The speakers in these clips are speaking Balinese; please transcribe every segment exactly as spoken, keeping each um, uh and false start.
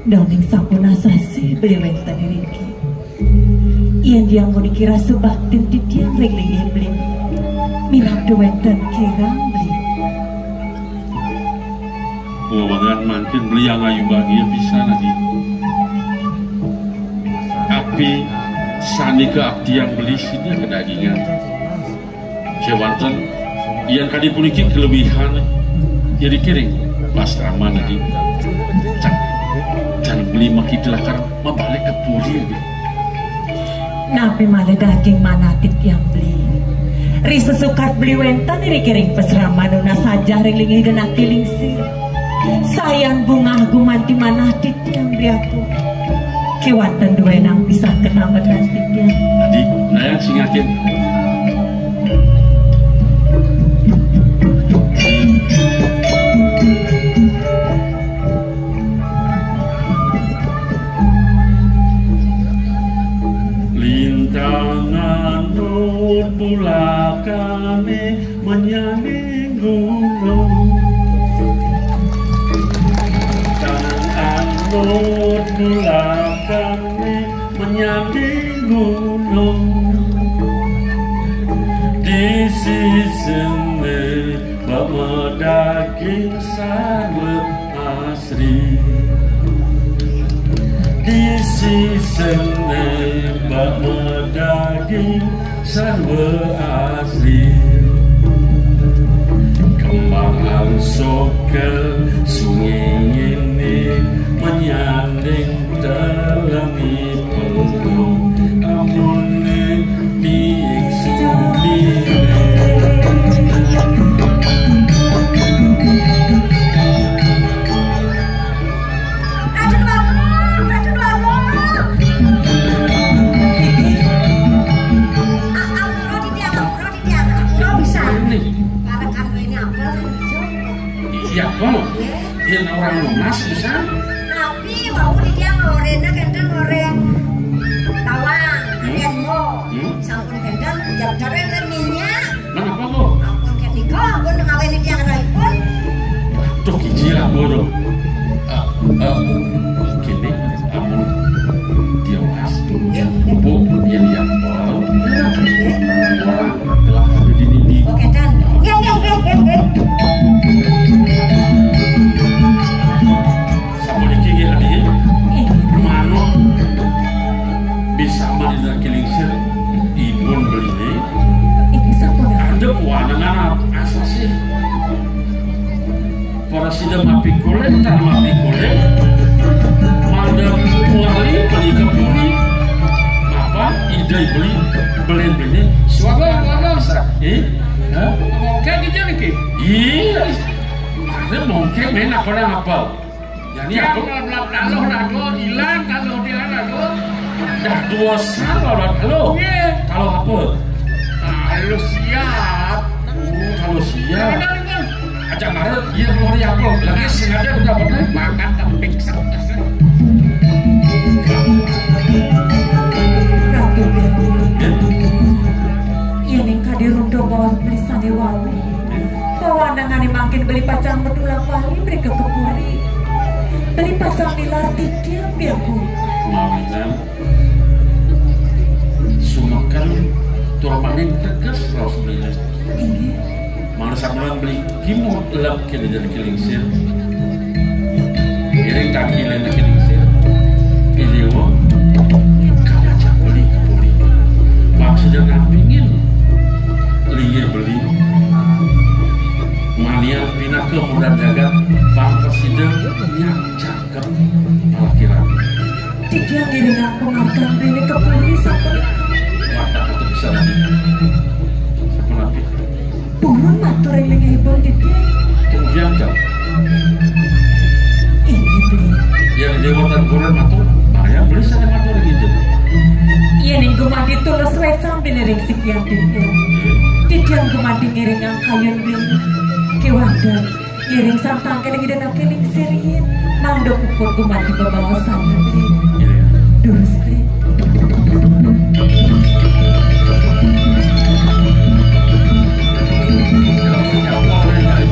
Dongeng sampun asasi beli wénten iriki. Yén tiyang puniki rasa baktin titiang ring linggih beli. Minabda wénten kirang beli. Wewengan mangkin beli angayubagia pisan, Adi. Api sané kaaktiang beli sida kadagingan. Kéwanten, yén kadi puniki kalebihan, irikiring pasraman, Adi. Jan, jan beli makita lakar mabalik ka puri, Adi. Napi malih daging manah titiang beli? Ri sesukat beli wénten irikiring pasraman nunas ajah ring linggih Ida Naki Lingsir. Sayan bungah gumanti manah titiang beli aku. Kéwanten duénang pisan kanametan titiang. Adi, nayang singakin. Lintang anut bulakané menyanding gunung. Lintang anut bulakané menyanding gunung. Di sisiné bak madaging sarwa asri. Di sisiné bak madaging sarwa asri. Kembang angsuk ka sungi ngini menyanding telengipun. Amuné biksu biné. Aduh, Bapak, aduh, Bapak. Ah, ah, Roh di tiang, Roh di tiang, Roh bisa. Nih. Para kan ini apa? Iya, Bang. Yén orang lunas pisan. Napi wau di tiang oréna kénten orén bawang, hmm? Yén mo. Hmm? Sampun kénten, ya udah kénten minyak. Nang apa, Bu? Ampun, kénika, ampun, ngawini tiang raipun. Aduh, kiji lah, Bu, tuh. Eh, eh, gini, ampun, dia mas. Nggih, nggih. Bu, dia lihat, Bu. Nggih. Orang telah ada di dinding. Oke, dan. Nggih, nggih, nggih, nggih, nggih. Sapuniki nggih, Adi. Nggih. Manut bisaman Ida Naki Lingsir, ipun beli. Inggih sampun. Ada kuanengan ap-, asasih. Para sida mapikolih, tan mapikolih. Mangda kuali beli ka puri. Mapan Ida beli, beli, beli. Suaka, suaka. Eh? Hah? Mongkek aja niki. Iya. Ada mongkek main apa, apa? Jani apa? Tiang ngelap-ngelap taluh, taluh, ilang taluh, tiang taluh. Dah dua sal, taluh. Nggih. Taluh apa? Taluh siap. Oh, taluh siap. Bener, bener. Ajak mara, iya, keluar ya, apa? Lagi sengaja udah bener. Makan tepik satu. Ratu Déwa. Ya. Yéning kadi runduk bawah beli sané wau. Pawandangané mangkin beli pacang metu lawali mrika ka puri. Beli pacang nilar titiang biaku. Mawinan sumeken tur maning teges raos beli. Inggih. Mangda samulang beli kimud lep kene jadi kelingsir. Iring kaki lena kelingsir. Ini wong kang ajak beli ke puri. Maksudnya nampingin linggih beli. Manian pinaka murdan jagat, pang presida nyak cakep parkiran. Tiga diri ngaku makan beli ke puri sampai. Wah, tak betul bisa lagi. Sampai nanti. Purun matur ring linggihipun titiang. Kemudian jam. Inggih, Bli. Yén déwa tan purun matur, Maria beli sané matur ring Ida. Yén ing gumanti tulus wécang bini ring sikian titiang. Titiang gumanti ngiringang kayun bini. Kéwanten. Ngiring santang kene ngidana keling siriin, mangda puput gumanti bebaosan, Bli. Iya. Durus, Bli.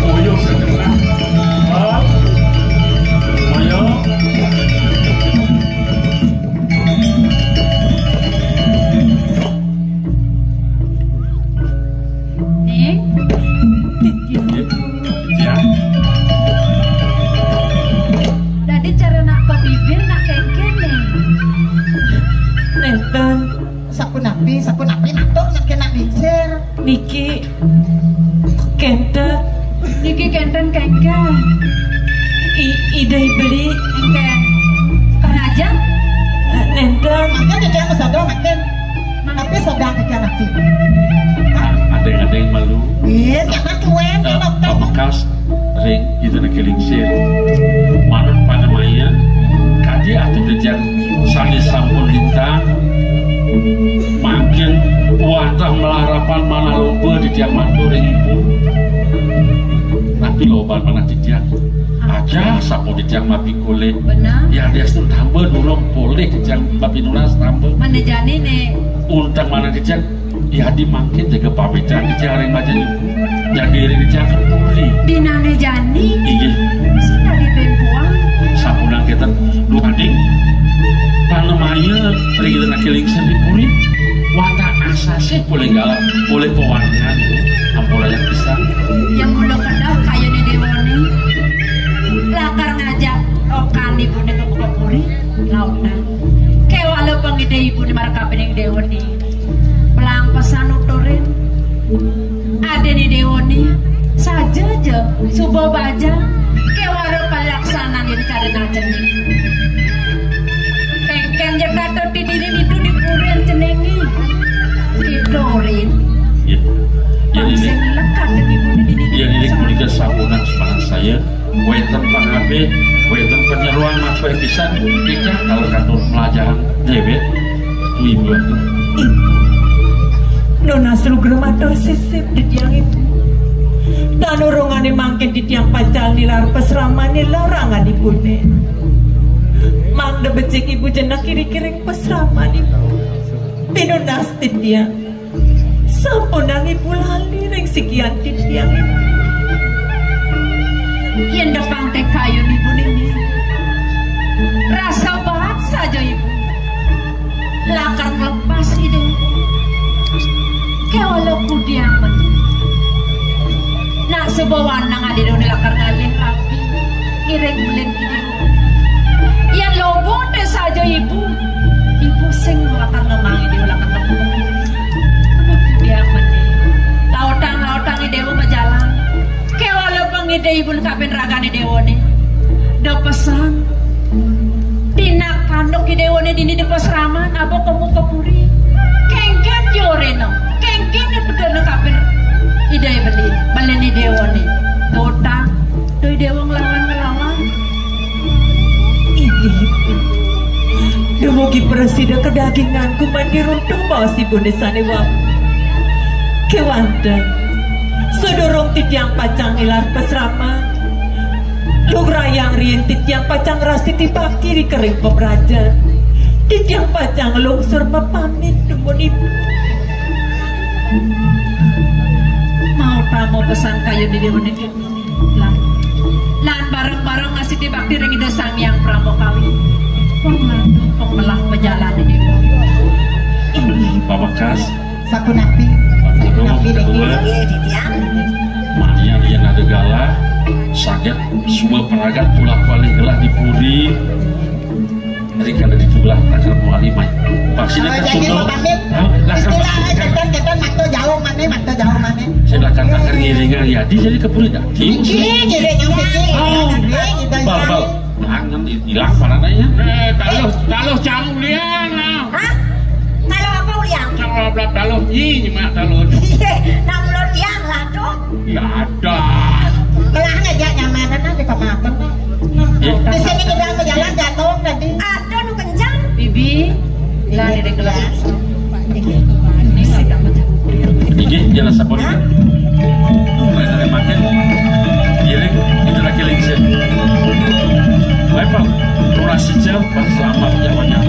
Boyo setengah. Hah? Boyo. Niki kenten. Niki kenten kengken. I, Ida Beli. Kengken. Keraja? Nenten. Makin dia jangan sadar makin. Tapi sadar kita nanti. Ada-ada yang malu. Iya, jangan tuan. Pamekas ring Ida Naki Lingsir. Manut panamaya, kadi atur titiang sané sampun lintang, mangkin wantah malarapan manaloba titiang matur ring ibu. Tapi loban manah titiang. Aja sampun titiang mapikolih. Benar. Yadiastun tamba durung polih titiang mapinunas tamba. Manah jani né. Unteng manah titiang. Yadi mangkin jaga pamitan di jaring aja ibu. Jadi ring di jagat puri. Dinané jani. Inggih. Sing dadi ben puang. Sapunan kéten duaning panamaya ring Ida Naki Lingsir di puri. Wantah asasih polih galah, polih pewangan. Ampun ayak pisan. Yang mula kedap kayuné déwané. Lakar ngajak okan ibuné ka puri. Lautang. Kéwala pangidih ibuné marakapining déwané. Pelang pesan nuturin. Adéné déwané. Saja ja. Suba baja. Kéwala palaksanan yén cari najen. Kengken ja tato di diri itu di purin jenengé. Gitu, Rin. Iya. Iya, ini. Sing lekat di ibuné di diri. Iya, ini punika sapunan semangat saya. Wénten pangabih, wénten panyeroan mapéh pisan, ingkang kalih katur mlajahang déwék, Ibu. Ibu. Nunas lugra matur sisip titiang ibu. Tan urungané mangkin titiang pacang nilar pasraman ing larangan ibuné. Mangda becik ibu jenek iri-iri ring pasraman ibu. Pinunas titiang. Sampunang ibu lali ring sikian titiang. Yén depang té kayun ibu nini. Rasa baat saja ibu. Lakar nglepas ida. Kéwala kudiang men. Nak suba wanang adi done lakar ngalih rabi. Ngiring ulin ida. Yén loba té saja ibu, ibu sing lakar ngemang ida lakar ngemang. Aduh, dia mene. Lautang-lautang ida majalan. Kéwala pangida ibu kapin ragane dewane. Da pesan. Dinak kanduk ida wane dini di pasraman, aba kemu kepuri. Kengken joreno. Kengken pedana kapin ida beli. Beli ni dewane. Lautang. Doi dewa ngelawan-ngelawan. Inggih. Dumugi prasida kedagingan gumanti runtuh baos ibune sane wau. Kewanten. Sadurung titiang pacang ngilar pasraman. Lugrayang riin titiang pacang ngrastiti bakti ri kering pamrajan. Titiang pacang nglungsur mapamit dumun ibu. Mau tamu pesan kayu di dewa niki. Lan, lan bareng-bareng ngasiti bakti ring Ida Sang Hyang Pramakawi. Pun ngandung, pun melah pajalan di dewa. Inggih. Pamekas. Sapunapi? Sapunapi, sapunapi niki. Kedua. Inggih, titiang. Manian yen ada galah, saged suba pragat pulak-balik gelah di puri. Rikala ditulah lakar mawali mai. Paksina. Kalau jadi kasundo. Pamit. Hah? Lakar. Istilah keton-keton makto jauh mana, makto jauh mana. Silakan takar ngiringan ya. Di jadi kepuri dah. Di. Ngiring yang siki. Oh. Ngiring, ngiring. Bal, bal. Angen hilang panananya. Eh, taluh, taluh cang ulian, ah. Hah? Taluh apa ulian? Cang lablab taluh. Ih, nyemak taluh. Iya, nang ulun tiang lah tuh. Ya ada. Belah aja nyamanan aja pamakan. Iya. Di sini kita berjalan jatuh tadi. Ada nu kencang. Bibi, lah, ini kelas. Inggih, jangan sabar. Mulai dari makin. Giring, itu lagi lingsir. Baik, Pak. Lurah sejam, Pak. Selamat nyawanya.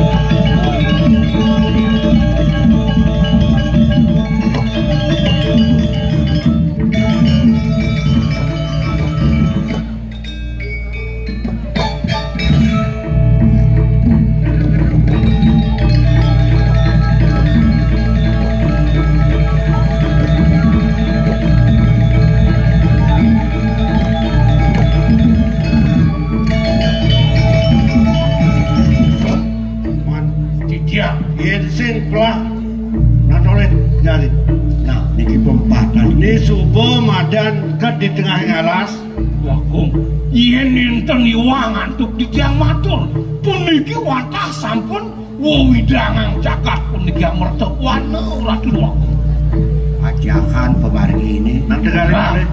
Di tengah alas, Wagung, yen enten iwang antuk titiang matur, puniki wantah sampun wewidangan jagat puniki amerta wana, Ratu Wagung. Ajakan pamargi ini. Nang tegal. Nah.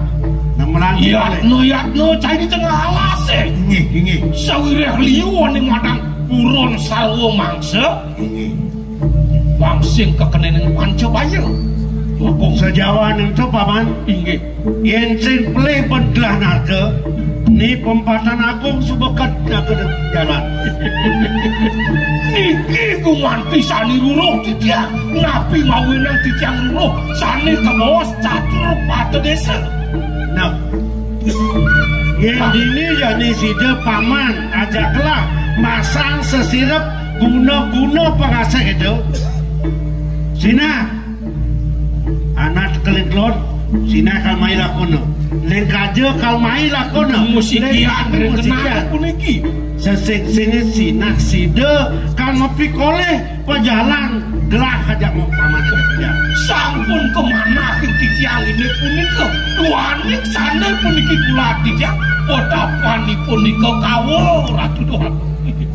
Nang melangkah. Yatno, yatno, cai di tengah alas, eh. Inggih, inggih. Sawiréh liu aning madang buron sarwa mangsa. Inggih. Wangsing kekenening Pancabaya. Wagung. Sajawan ento, Paman. Inggih. Yen sing pelih pendelah narga, ni pempatan agung suba ket jaga jalan. Niki gumanti sani ruruh titiang, napi mawinan titiang ruruh, sani kabaos catur pada desa. Nah, yen dini jani sida Paman ajaklah masang sesirep guna-guna pangasih itu. Sinah, anak keling kelon, sinah kal mai lakona. Ling kaja kal mai lakona. Musikian ring kenang puniki. Sesing-singin sinah sida kal mapikolih pajalan gelah aja mau Paman aja. Sampun kamanah titiang ini punika. Duaning sana puniki tulad titiang. Potapanipun nika kawa, Ratu Tuhan.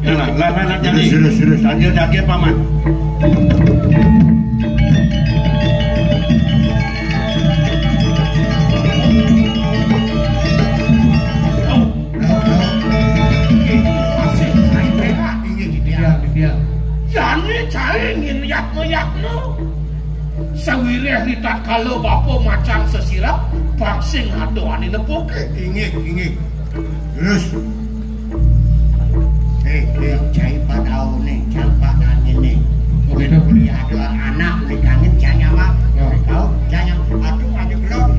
Lah, lah, lah, lah, terus, terus, terus. Lanjut, lanjut, Paman. Inggih, inggih. Jani cai ngin yatna-yatna. Sawiréh ritatkala bapa macang sesirep, pang sing ada ané nepuké. Inggih, inggih. Terus. Eh, eh, cai padaoné, cai padaoné. Oké, tuh. Kuliah ada anak, kuliah kangen, jangan apa. Ya. Kau, jangan. Aduh, ada kelon.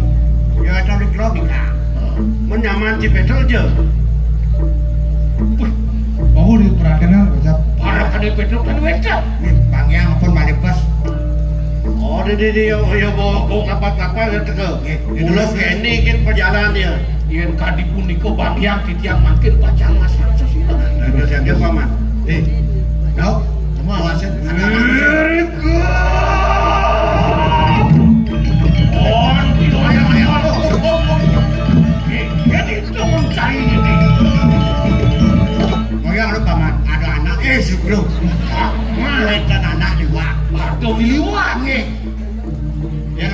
Ya, ada di kelon, Kak. Menyaman di betul aja. Wih, mau diperhatikan, Bocap. Para kali betul kan, Bocap. Nih, Bang Yang pun balik bos. Oh, di, di, di, yo, yo, bo, bo, ngapa-ngapa, ya, teka. Nggih, nggih. Mulus kene, kin perjalanan dia. Yen kadi punika, Bang Yang, titiang mangkin pacang masang sesirep. Nah, terus yang dia, Paman. Eh, no, kamu awasin. Anak-anak. Very good. On, ayo, ayo, ayo. Yen itu mencari ini. Moyang lu, Paman, ada anak, eh, sebelum. Ah, wétan anak liwat. Ada liwat. Nggih. Ya,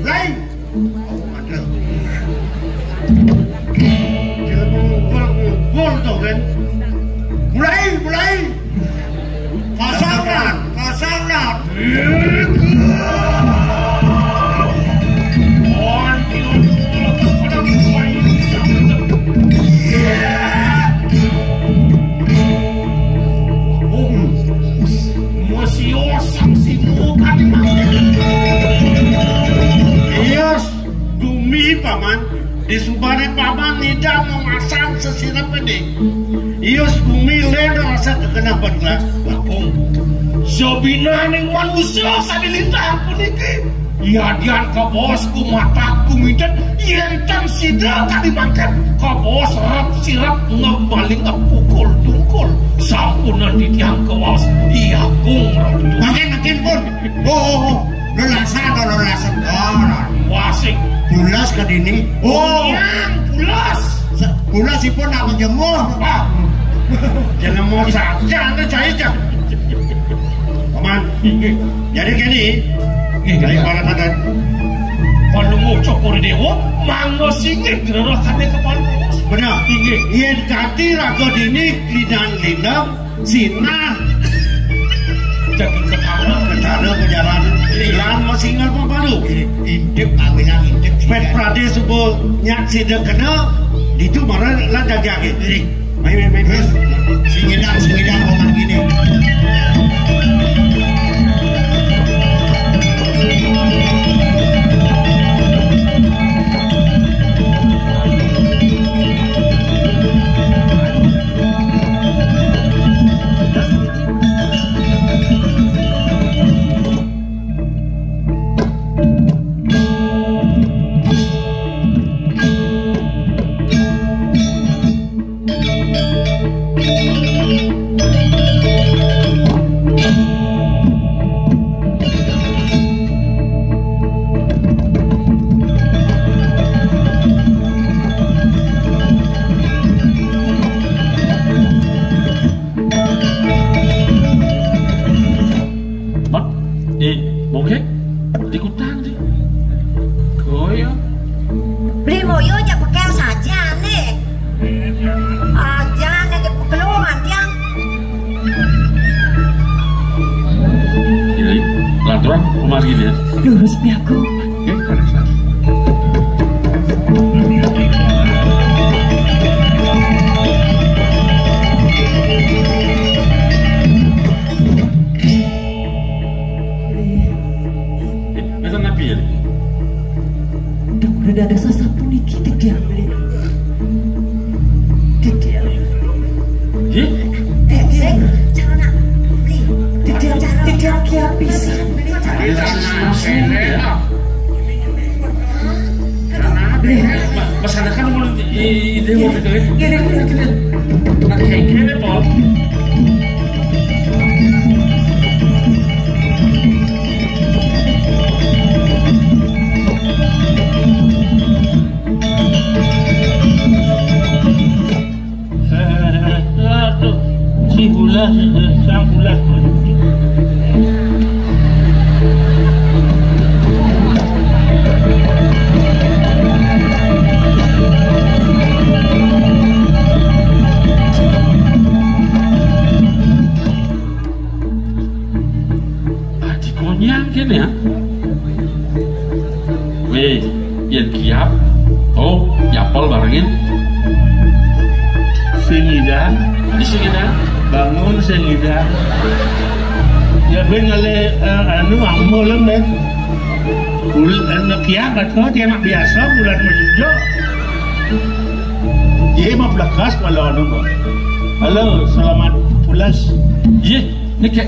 mulai. Oh, mantap. Dia mau ngumpul, ngumpul tuh, kan. Mulai, mulai. Kasaran, kasaran. Masih osang si muka di mati. Iya, gumi, Paman. Di subane Paman nida memasang sesirep ini. Iya, gumi lén rasa kekenapan lah. Bakung. Sabinaning manusia sane lintang puniki. Yadian kabaos kumatak kuminten, yen ten sida kadi mangken, kabaos rep sirep ngemaling pukul tungkul. Sampunan titiang kawaos, iya kung ratu. Makin, makin pun. Oh, oh, oh. Lelasan, oh, lelasan. Oh, no. Wasik. Pulas ke dini. Oh. Yang pulas. Se-, pulas ipun nak menjemur. Ah. Jangan mau saja, anda cai, Cang. Paman. Inggih. Jadi kene, inggih, dari para tadi. Palungguh Cokor Dewa, mangga singgih gererokane kepala. Benar. Inggih. Yen kati raga dini lidan lindang, sinah. Jaga ketara. Ketara perjalanan. Lilan masih ingat pun baru. Intip, kawinan intip. Pet Prade subuh nyak sida kena, ditu marang lan jajage. Inggih. Mai, mai, mai, mai. Terus, singidang, singidang, paman gini. Lurus, Biaku. Nggih, leres. Mboten napi ya, Dik? Duh, rada ada sasapuniki, Dik. Dik. Nggih? Dik. Dik. Dik, kiap pisan. Mas, Mas Hana kan mau i-, ide mau gitu ya. Nggih, nggih, nggih, nggih. Nah, kayak gini, Pol. Eh, aduh, si bulas, eh, sang bulas. Ah, dikonyang kene ya. Weh, yen kiap, oh, yapel barengin. Sing ngidang. Di sing ngidang. Bangun sing ngidang. Ya ben ngale, eh, anu, amul ben. Bul-, anu, kiap atau dia anak biasa bulan menuju. Iya, mah belakas kalau anu, Mbak. Halo, selamat pulas. Iya. Niki,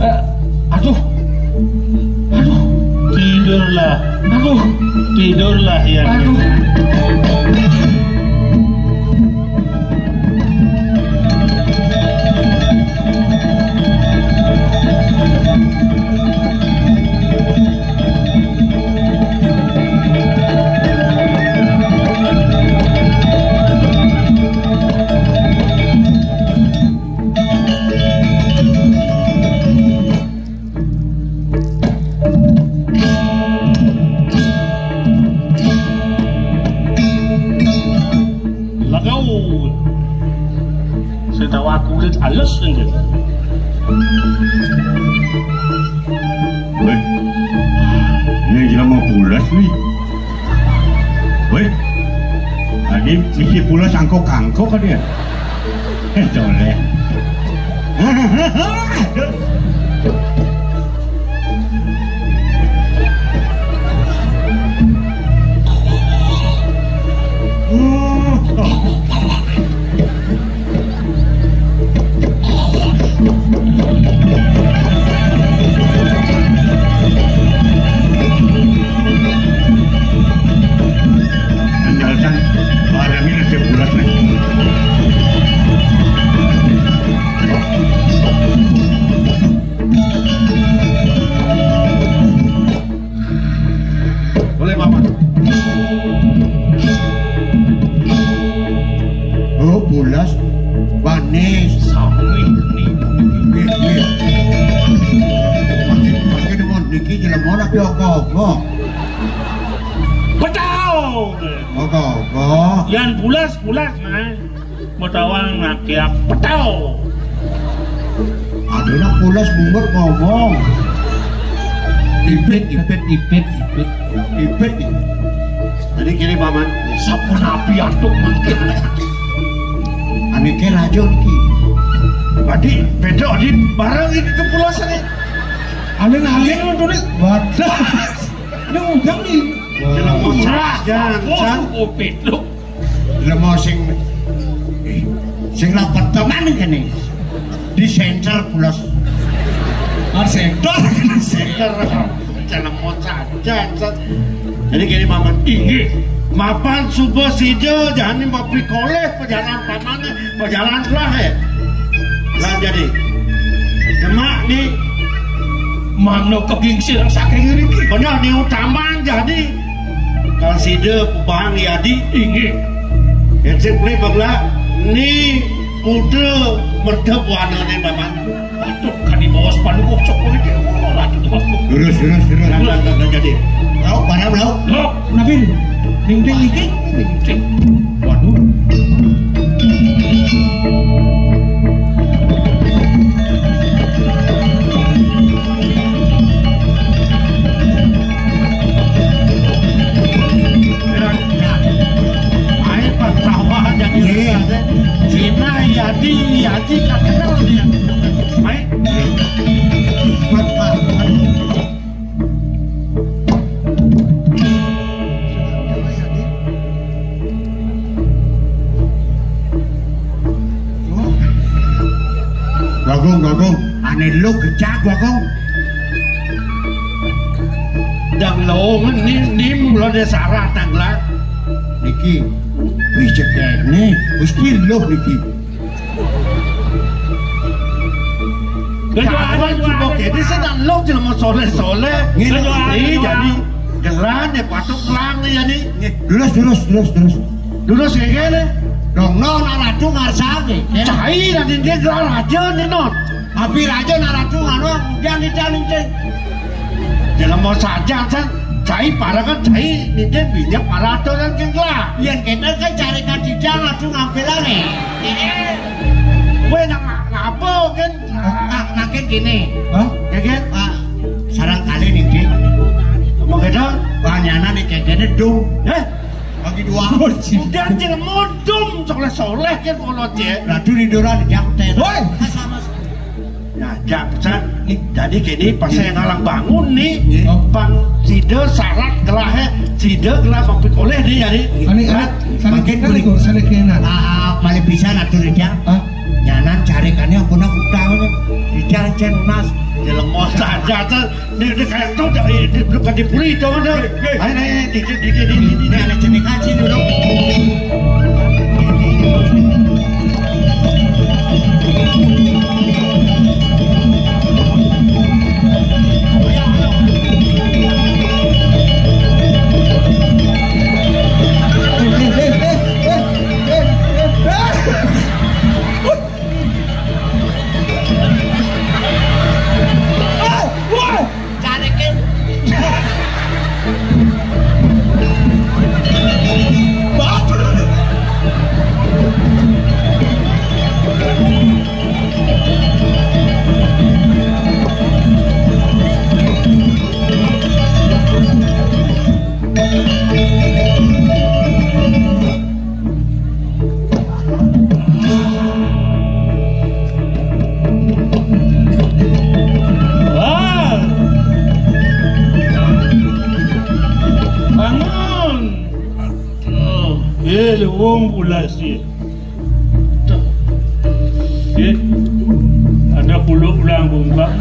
eh, aduh. Aduh. Tidurlah. Aduh. Tidurlah ya. Aduh. Lagau. Sing tau aku kulit alus sing. Weh. Ini jelema pulas nih. Weh. Tadi misi pulas angkok-angkok kan ya? Eh, colek. Andalkan barangnya aja bulat nih. Boleh, Paman. Oh, bulas. Wanis. Sami ini. Nggih, nggih. Makin, makin nuwun. Niki jelema ora apa-apa. Petau. Apa-apa. Yan bulas, bulas, nah. Mau tawang nak kiap petau. Aduh, nak pulas bungut ngomong. Ipit, ipit, ipit, ipit. Ipit. Jadi gini, Paman. Sampun api antuk mangkin. Anike raja niki. Berarti beda di barang ini kepulauan ini. Aling-aling tuh nih. Wadah. Ini udang nih. Jelema sajan, San. Kopi lu. Jelema sing, eh, sing lapet tenan kene. Di center pulas. Ah, center. Center. Jelema sajan, San. Jadi gini, Paman. Inggih. Mapan suba sida jani mapikolih pajalan pamane. Pajalan lah, eh. Lah jadi. Demak ni. Mano kegingsir saking ngriki? Bener ni utaman jadi. Kal sida pebang yadi. Inggih. Yen sing beli bagla ni kuda merdep warnane, Paman. Aduh, kan di bawah spanduk cok ini dia. Waduh, aduh. Lurus, lurus, lurus. Lah, lah, lah, jadi. Lauk, barang lauk. Lauk. Nabi, ning-ning iki. Ning-ning. Waduh. Agung, Agung, ane lo kejak, Agung. Dang lo ni, ni mula dia sarah tang lah. Niki, wis cedek ni, mesti lo niki. Kawan cuba kene sedang lo jelema soleh-soleh. Ngene. Ni jadi gelar ni patut gelar ni jadi. Lurus, lurus, lurus, lurus. Lurus kayak gini. Dong, no, nak ratu ngarsane. Cai dan dia gelar raja ni non. Tapi raja nak ratu nganu, jangan kita ninting. Jelema saja kan, cai para kan cai ninting, bijak para tu kan kengla. Yang kita kan cari kan tidak ratu ngambil lagi. Gue nak ngapa kan? Nah, makin gini. Hah? Ya kan? Pak, sarang kali ninting. Mau gitu? Banyana nih kayak gini dong. Eh? Bagi dua. Udah jelema dum soleh-soleh kan kalau dia. Ratu di dura di jam ten. Woi. Sama. Nah, jak pesan. Jadi kini pas saya ngalang bangun ni, pan sida syarat gelahe, sida gelah mampu koleh ni jadi. Ane, ane, sane kena, sane kena. Ah, ah, paling bisa nak turun dia. Hah? Nyanan cari kane ampun aku tahu ni. Di jalan cen mas. Jelema saja tu. Dia, dia kayak tu dah, eh, dia bukan di puri tu dah. Ayo, ayo, ayo, dikit, dikit, dikit, dikit. Ini anak cenik aja dulu. Wah. Bangun. Oh, eh, wong pulas ya. Eh, ada puluh ulang bungkak.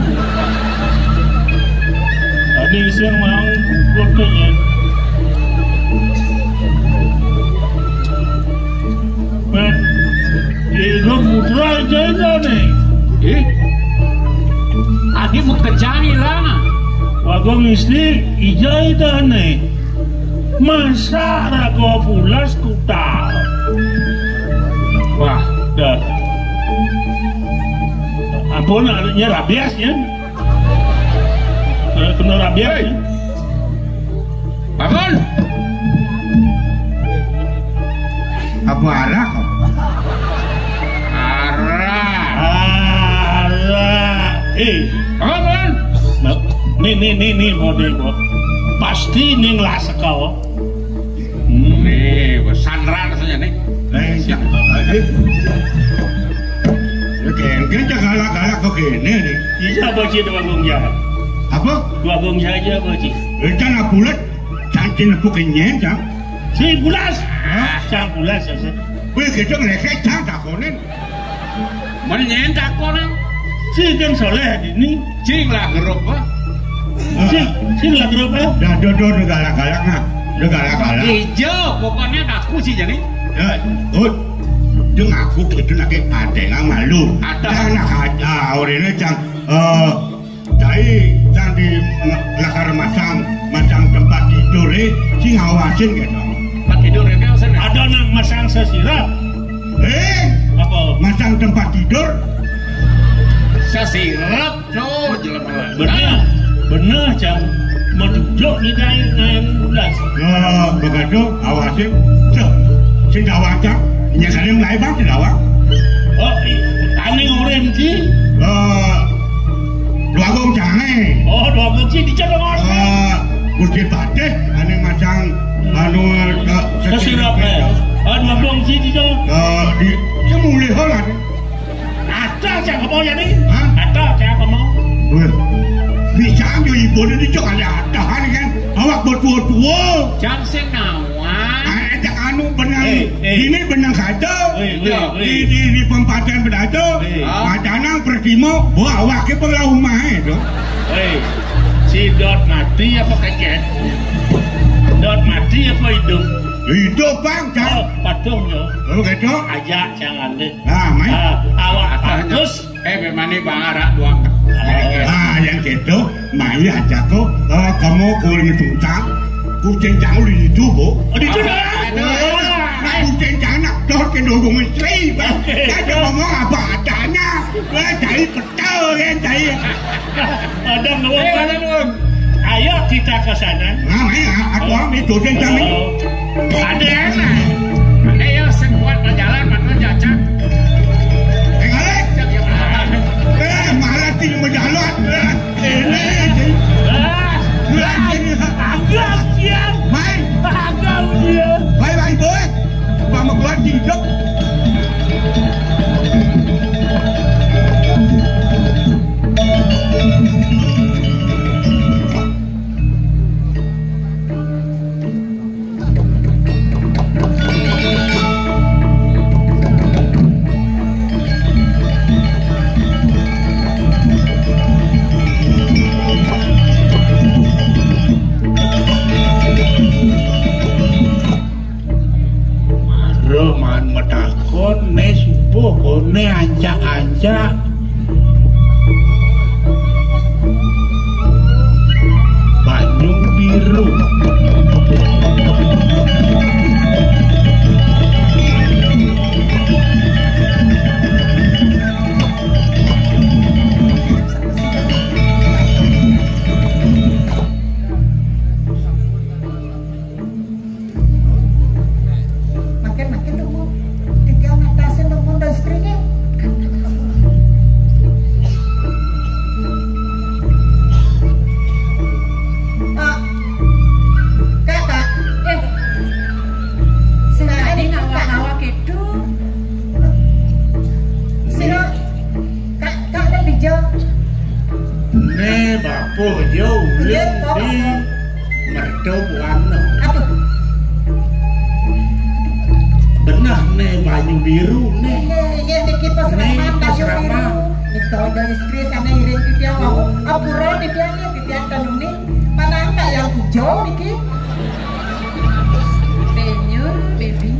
Tadi siang mau kukur tu ya. Iku putra ija-ida ne. Eh? Adi mung kejani lah. Wagung istri ija-ida ne. Masa raga pulas kutal. Wah, dah. Ampun, anaknya rabies ya. Eh, kena rabies ya. Bangun. Apa arah kau? Arah. Arah. Eh, bangun, bangun. Ni, ni, ni, ni, mau ni, mau. Pasti ni ngelas kau. Ni, pesantren rasanya ni. Eh, ya. Eh. Ya, kengkeng, jangan galak-galak kau kene ni. Bisa baca dua gong jahat. Apa? Dua gong saja baca. Eh, jangan bulat. Cangcin aku kenyang, cang. Si pulas. Hah? Cang pulas, ya, sih. Wih, gitu ngelekek, cang, takonin. Mana nyen takonin? Si kan soleh ini. Cing lah gerup, ah. Si, si lah gerup, ah. Dah, dah, dah, dah galak-galak, nah. Dah galak-galak. Ijo, pokoknya ngaku sih jadi. Ya, ut. Dia ngaku gitu, nak kayak ada yang malu. Ada. Dah, nak aja, orang ini, cang. Eh, Cai cang di lakar masang, masang tempat tidur, eh, sing ngawasin gitu. Tempat tidur ini maksudnya? Ada nang masang sesirap. Eh, apa? Masang tempat tidur. Sesirap, cok, jelema. Bener, bener, cang. Mau duduk ni kain, kain bulas. Ya, begitu, awasin. Cok, sing gawang, cang. Nya kadang mulai bang, sing gawang. Oh, iya. Ane ngoren ki. Eh, Dua gong cang, eh. Oh, dua gong sih, dicek dong, Mas. Eh, Gusti Patih, ane masang, anu, eh, sesirap, eh. Ah, dua gong sih, dicek. Eh, di, dia mulai holan. Ada siapa mau ya, nih? Hah? Ada siapa mau? Weh, bisa aja ibu ini cok ada, ada kan, kan? Awak bertua-tua. Jam sing nawan. Ah, ajak anu benar. Eh, eh, Ini benang satu. Wih, wih, wih. Di, di, di pempatan bedato. Wih. Macanang pertimo, bawa ke pengelah rumah itu. Wih, si Dot mati apa keket? Dot mati apa hidup? Hidup, Bang. Oh, patungnya. Oh, gitu. Aja, jangan deh. Nah, main. Ah, awak bagus. Eh, memang ini Bang Arak doang. Ah, yang gitu. Mai aja ko, eh, kamu kuring tungtang, kucing cangul di situ, Bu. Oh, di situ, ya? Aduh, nah, kucing cangul, dor ke dukung istri, Bang. Oke. Saya ngomong apa adanya. Wah, cari betul, ya, cari. Ada nuwun, eh, ada nuwun. Ayo kita ke sana. Nah, mai, ah, aku ambil kucing cangul. Oh. Ada enak. Ada ya, sing kuat berjalan, mana jajan. Eh, kali. Eh, malah tidak berjalan. Eh. Ini, ini. Ah, ah, agak ujian. Mai. Agak ujian. Mai, mai, boy. Mama keluar hidup. Mara man matakon, né suba koné ancak-ancak. Banyu biru. Makin-makin tuh, Bu. Tinggal ngatasin tuh, Bu, industri nih. Ah, Kak, Kak. Eh, sing tadi ngawak-ngawak itu. Sira, Kak, Kak, Kak, dija. Né, bapa, ya, ulih. Iya, Pak. Di Merta Buana. Aduh. Beneh né banyu biru né. Iya, iya, niki pasraman banyu biru. Nika ada istri sané iring titiang wau. Apura titiang ya, titiang tenuni. Panangka yang hijau niki. Benyur, baby.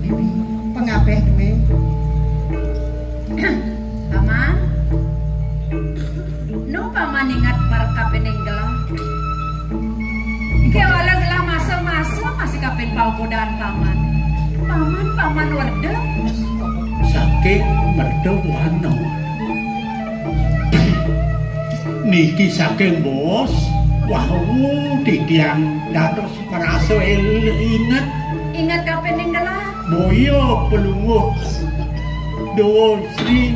Baby, pengabeh duwe. Paman. Nu paman inget marep kapining gelah. Kéwala gelah masa-masa masih kapin paukudan paman. Paman, paman werda. Saking Merta Buana. Niki saking bos, wau titiang dados Marasa el-, inget. Inget kapining gelah. Boya Palungguh Dawa Sri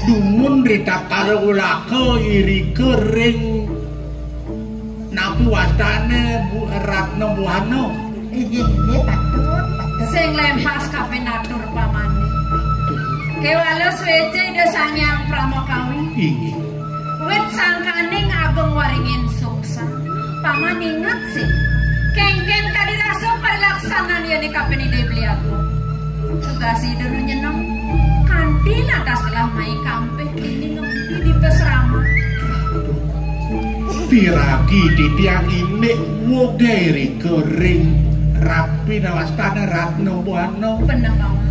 dumun ritatkala ulaka irika ring napi wastané Bu-, Ratna Buana. Inggih, inggih, patut, patut. Sing lempas kapinatur pamané. Kéwala suéca Ida Sang Hyang Pramakawi. Inggih. Wit sangkaning agung waringin suksa. Paman inget sih. Kéngkén kadi rasa parilaksanan yéné kapin Ida Beli Agung. Tugas Ida nu nyeneng. Kanti lantas gelah mai kampih dini ngemudi di pasrama. Piragi titiang indik wogé rika ring rapi nawastané Ratna Buana. Bener, Paman.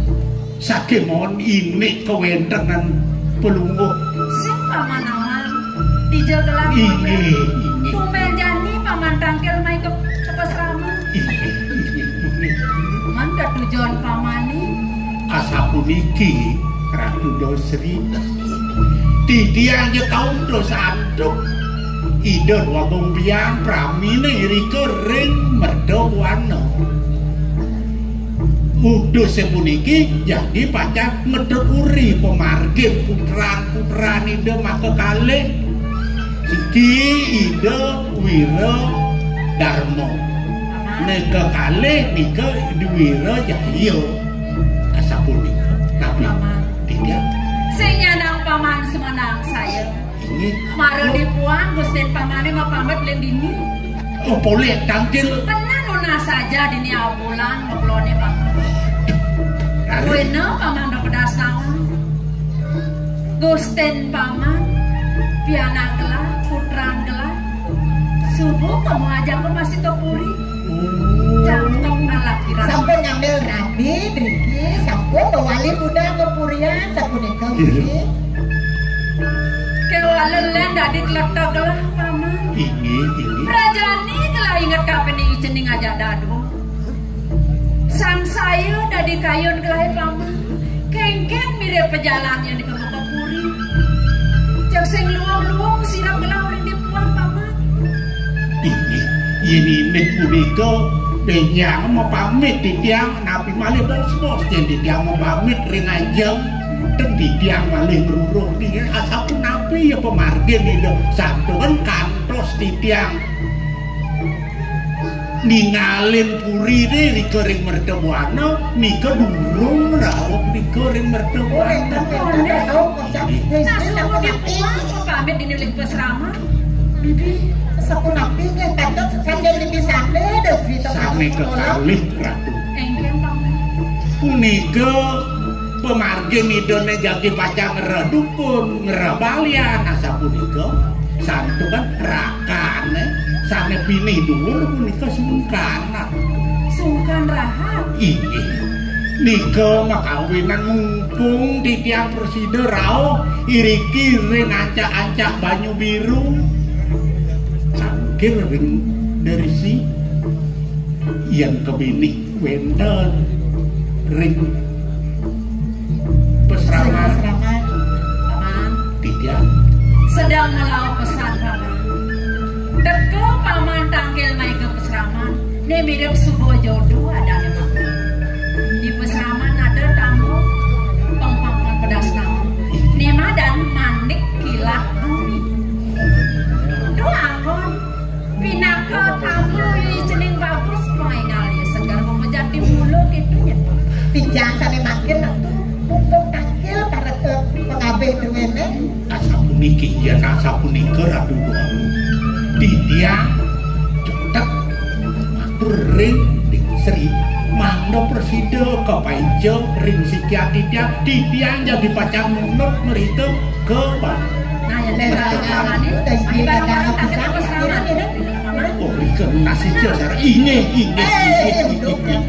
Sakémaon indik kawéntenan Palungguh. Sing paman awan, dija gelah. Inggih, inggih. Tumbén jani paman tangkil mai ka, ka pasrama. Inggih, inggih, inggih. Man tetujon pamané. Asapuniki, Ratu Dasri. Titiang ja kaum dos antuk. Ida Dwagung Biang praminé irika ring Merta Buana. Udus puniki jagi pacang ngetuturi pamargin putran-putran Ida makakalih. Siki Ida Wira Darma. Né kakalih nika Ida Wira Jaya. Asapunika. Tapi Paman. Tiga. Sing nyanang paman semenang saya. Inggih. Mara dipuan Gustin pamané mapamit ling dini. Oh, polih tangkil. Bener, Nah saja dini abulan maklone paman. Kuena paman do pedas nawang. Gusten paman, pianak gelah, putran gelah. Subuh kamu ajak ke masih ke puri. Cangkem ala kira. Sampun ngambil rabi, driki, sampun mawali budak ke purian, sapunika, driki. Kewalen len dadi kletek gelah, paman. Inggih, inggih. Prajani gelah inget kapan cening ajak dadu. Sangsaya dadi kayun gelah, paman. Kengken mirip pejalan yang dikemuk ke puri. Cek sing luang-luang sirap gelah uling dipuang, paman. Inggih, yen inggih punika, titiang mapamit, titiang napi malih bos-bos, yen titiang mapamit ring ajeng, ten titiang malih ngruruh. Nggih, asapunapi ya pamargin Ida santukan kantos titiang ningalin puri ne rika ring mertabuana, nika durung rauh nika ring mertabuana. Nah, suruh dipuang, pamit dini uling pasraman. Bibi, sapunapi nggih, tanduk saking dipisahne, dah berita sane kekalih, Ratu. Engken, paman. Punika pamargin Idane jagi pacang ngreh dukun, ngreh balian, asapunika. Santukan rakane sane pinih duur punika sungkan. Sungkan rahat. Inggih. Nika makawinan mumpung titiang prasida rauh iriki ring ancak-ancak banyu biru. Cangkir ring derisi yen kebinih wenten ring pasraman. Pasraman. Paman. Titiang. Sedang melaut pesan, paman. Teka paman tangkil mai ke pasraman. Ne mirip suba jodoh adane, paman. Di pasraman ada tamu pengpangkon pedas nama. Ne madan Manik Kilat Bumi. Duh anggon. Pinaka tamu ya cening bagus, paingal ya segar, pemejati mulu gitu ya. Titiang sane mangkin Ratu, mumpung tangkil para ke pengabih duwene. Asapuniki yen asapunika Ratu Dwaru. Titiang cetek matur ring Ding Sri, mangda prasida kapaija ring sikian titiang, titiang jagi pacang nunut mrika ke Bali. Nah, ya, barang-barang tak kita pasraman, ya, kan? Oh, rika nasija sar. Inggih, inggih, inggih, inggih.